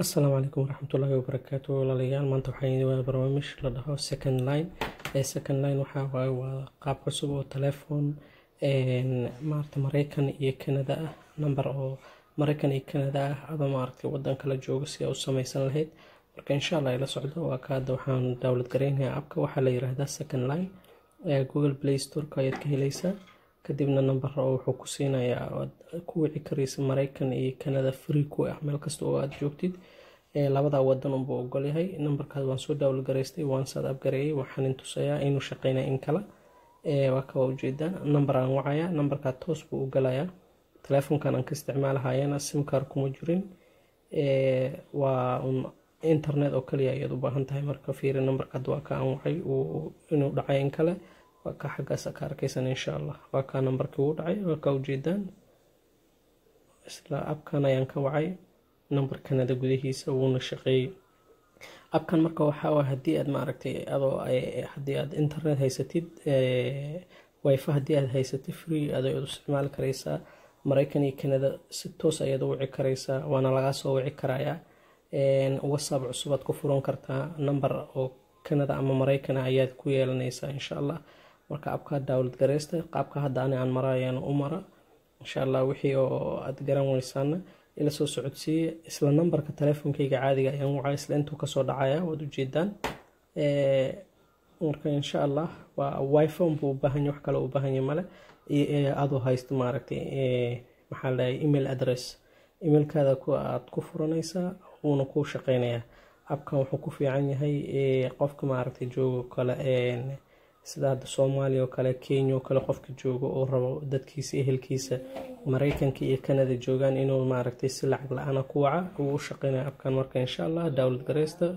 Asalaamu calaykum waraxmatullaahi wabarakaatu. Walaalayaal, maanta waxaan idin wadaa barnaamij la dhaho Second Line. Second Line waxaa waaye waa qaab cusub oo telefoon maaragta Mareykan iyo Canada ah, number oo Mareykan iyo Canada ah adoo maaragtay wadan kala joogo si aad u sameysan lahayd. Marka insha Allah ila socdo. Waa ka hadda waxaan download gareynayaa appka. Waxaa la yiraahdaa Second Line. Google Play Store-ka ayaad ka heleysaa. Kadibna number oo wuxuu ku siinayaa aad ku wici karaysa Mareykan iyo Canada, free ku ah meel kasta oo aad joogtid. Labada wadan unbuu ogol yahay. Numberkaas waan soo download garaystay, waan set up gareeyay. Waxaan tusayaa inuu shaqeynaya in kale. Waa ka waa ujeedaan, number aan wacayaa, numberkaa toos buu u galayaa. Telefoonkan aan ka isticmaalahayana SIM card kuma jirin, waa un internet oo kaliya ayaad u baahan tahay. Marka fiiri, numberka hadda waa ka aan wacay, inuu dhacay in kale waa ka xaggaas ka arkaysan insha Allah. Waa kaa numberkii uu dhacay, waa ka ujeedaan. Isla appkan ayaan ka wacay number Canada gudihiisa, wuuna shaqeeyey appkan. Marka waxaa waay haddii aad maaragtay adoo haddii aad internet haysatid, WiFi haddii aad haysatid, free ayaad u isticmaali karaysaa. Mareykan iyo Canada si toos ayaad u wici karaysaa, waana lagaa soo wici karayaa. WhatsApp cusub aad ku furan kartaa, number oo Canada ama Mareykan ayaad ku yeelanaysaa insha Allah. Marka appkaa download garaysta, qaabka hadda ani aan marayana u mara insha Allah. Wixii oo aad garan weysaana ila soo socodsiiye. Isla numberka telefonkeyga caadiga ayaan wacay, isla intuu kasoo dhacaya waad ujeedaan. Marka insha Allah waa WiFi buu u baahan yahay, wax kale u baahan yahay male. Adoo haysto maaragtay maxaa la email address, emailkaada ku aad ku furanaysaa, wuuna kuu shaqeynayaa. Appkan wuxuu ku fiican yahay qofka maaragtay joogo kale, sida hadda Soomaaliya oo kale, Kenya oo kale, qofka joogo oo rabo dadkiisa, ehelkiisa Mareykanka iyo Canada joogaan inuu maaragtay si lacag la-aana ku waca, uu u shaqeynaya appkan. Marka insha Allah download gareysta.